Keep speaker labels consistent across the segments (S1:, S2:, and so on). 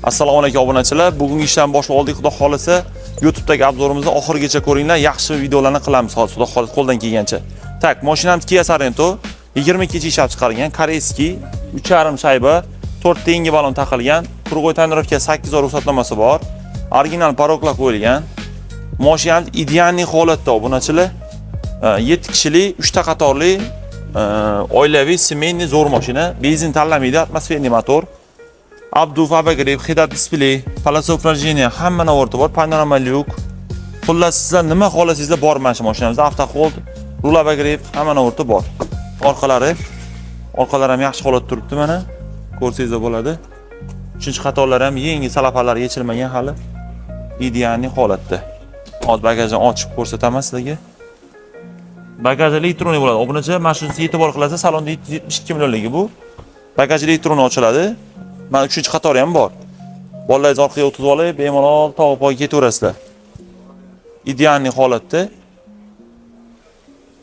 S1: Assalomu alaykum obunachilar. Bugungi ishdan boshlab oldik, Xudo xolasa. YouTube'dagi обзор imizni oxirigacha ko'ringlar. Yaxshi videolarni qilamiz hozir, Xudo xolasa qo'ldan kelgancha. Так, mashinamiz Kia Sorento 22 ishlab chiqarilgan, корейский, 3,5 shayba, 4 ta yangi balon taqilgan, круговой тонировка 8 oy ruxsatnomasi bor. Original порог lar qo'yilgan. Mashinamiz идеальный holatda obunachilar. 7 kishilik, 3 ta qatorli, oilaviy, семейный zo'r mashina. Benzin tanlamaydi, атмосферный motor. Обдув, обогрев, head-up display, полоса управления, hamma наворот i bor, panorama lyuk. Xullas, sizlar nima xohlasangizlar bor mana shu mashinamizda. Автохолд, rul обогрев, hamma наворот i bor. Orqalari ham yaxshi holatda turibdi mana. Ko'rsangizlar bo'ladi. Uchinchi qatorlari ham yangi, salafanlari yechilmagan hali. Идеальный holatda. Hozir bagajni ochib ko'rsataman sizlarga. Bagaj электронный bo'ladi. Obunachi, mana shunisi e'tibor qilasa, salonda 772 millionligi bu. Bagaj электронный ochiladi. Mana uchinchi qatori ham bor. Bolalaringizni orqaga o'tkazib olib, bemalol tog' poyga ketaverasizlar. Идеальный holatda.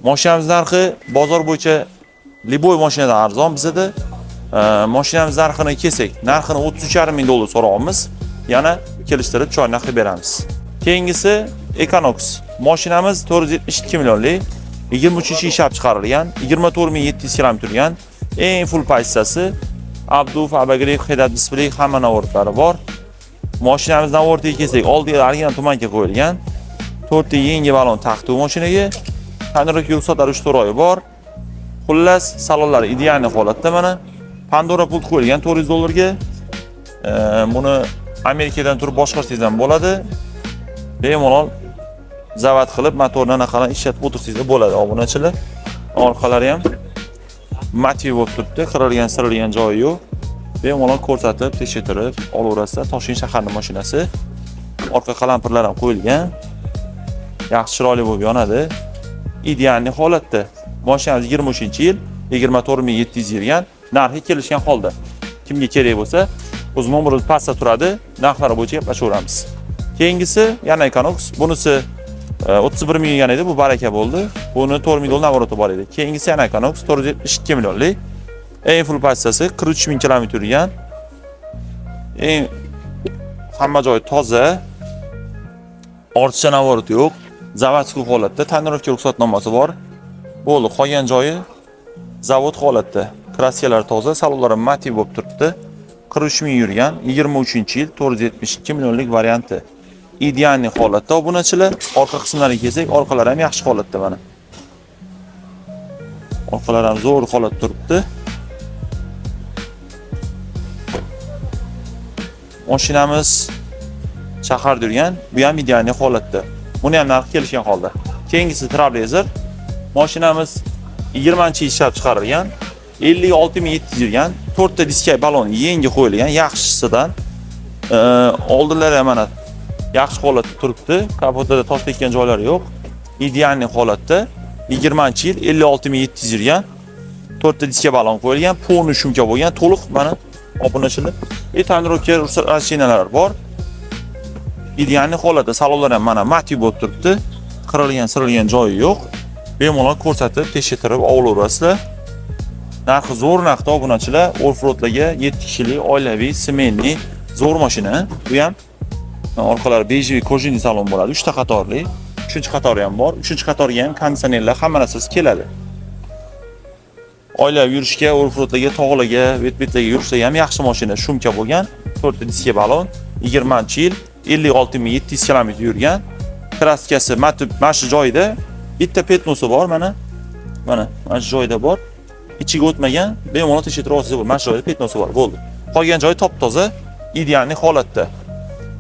S1: Mashinamiz narxi bozor bo'yicha любой mashinadan arzon bizada. Mashinamiz narxini kelsak, narxini 33,5 ming dollar so'rayapmiz. Yana kelishtirib chiroyli narx qilib beramiz. Keyingisi Equinox. Mashinamiz 472 millionlik, 23 ishlab chiqarilgan, 24 700 km yurgan, eng full pozitsiyasi, обдув, обогрев, head-up display, hamma наворот lari bor. Mashinamiz наворот iga kelsak, oldiga original туманка qo'yilgan. To'rtta yangi balon taqdi bu mashinaga. Тонировка ruxsatlari 3-4 oyi bor. Xullas, salonlari идеальный holatda mana. Pandora pult qo'yilgan 400 dollarga. Buni Amerikadan turib boshqarsangiz ham bo'ladi. Bemalol zavod qilib, motorni anaqalarni ishlatib o'tirsangiz bo'ladi, obunachilar. Orqalari ham матовый bo'lib turibdi, qirilgan, sirilgan joyi yo'q. Bemalol ko'rsatib, tekshirtirib olaverasizlar. Toshkent shaharning mashinasi. Orqa qalampirlar ham qo'yilgan. Yaxshi, chiroyli bo'lib yonadi. Идеальный holatda. Mashinamiz 23-yil, 24 700 yurgan, narxi kelishgan holda. Kimga kerak bo'lsa, o'z nomerimiz pastda turadi, narxlari bo'yicha gaplashaveramiz. Keyingisi yana Equinox. Bunisi 31 ming yurgan edi, bu baraka bo'ldi. Buni 4 ming dollar наворот i bor edi. Keyingisi yana Equinox 472 millionlik. Eng full pozitsiyasi, 43 ming kilometr yurgan. Eng hamma joyi toza. Ortiqcha наворот i yo'q. Заводской holatda, тонировка ruxsatnomasi bor. Bo'ldi, qolgan joyi zavod holatda. Краска lar toza, salonlari матовый bo'lib turibdi. 43 ming yurgan, 23-yil 472 millionlik varianti. Идеальный holatda obunachilar. Orqa qismlariga kelsak, orqalari ham yaxshi holatda mana. Orqalari ham zo'r holatda turibdi. Mashinamiz shaharda yurgan, bu ham идеальный holatda. Buni ham narxi kelishgan holda. Keyingisi Trailblazer. Mashinamiz 20-yil ishlab chiqarilgan, 56 700 yurgan, 4 ta diska balon yangi qo'yilgan, yaxshisidan. Oldinlari ham mana yaxshi holatda turibdi. Kapotida tosh tekkan joylari yo'q. Идеальный holatda. 20-yil 56 700 yurgan. 4 ta diska balon qo'yilgan, полный шумка bo'lgan, to'liq mana obunachilar. И тонировка ruxsat bor. Идеальный holatda, salonlar ham mana матовый bo'lib turibdi. Qirilgan, sirilgan joyi yo'q. Bemalol ko'rsatib, tekshirtirib olaverasizlar. Narxi zo'r narxda obunachilar, offroadlarga 7 kishilik oilaviy, семейный zo'r mashina. Bu ham orqalari бежевый кожаный salon bo'ladi, 3 ta qatorli. 3 qatori ham bor. 3 qatorga ham konditsionerlar, hamma narsasi keladi. Oilaviy yurishga, offroadlarga, tog'larga, bet-betlarga yurishga ham yaxshi mashina. Шумка bo'lgan, 4 ta diska balon, 20-yil, 56 700 km yurgan. Краска si mana shu joyida bitta пятно si bor mana. Mana shu joyda bor. Ichiga o'tmagan, bemalol tekshirtirib olsangiz bo'ladi. Mana shu joyda пятно si bor, bo'ldi. Qolgan joyi top-toza, идеальный holatda.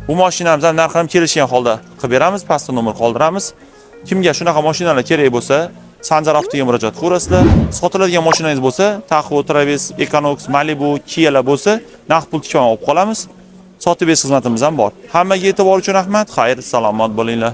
S1: Bu mashinamiz ham narxi ham kelishgan holda qilib beramiz, pastda nomer qoldiramiz. Kimga shunaqa mashinalar kerak bo'lsa, Sanjar Avtoga murojaat qilaverasizlar. Sotiladigan mashinangiz bo'lsa, Tahoe, Travis, Equinox, Malibu, Kia'lar bo'lsa, naqd pul tikon olib qolamiz. Sotib berish xizmatimiz ham bor. Hammaga e'tibor uchun rahmat. Xayr, salomat bo'linglar.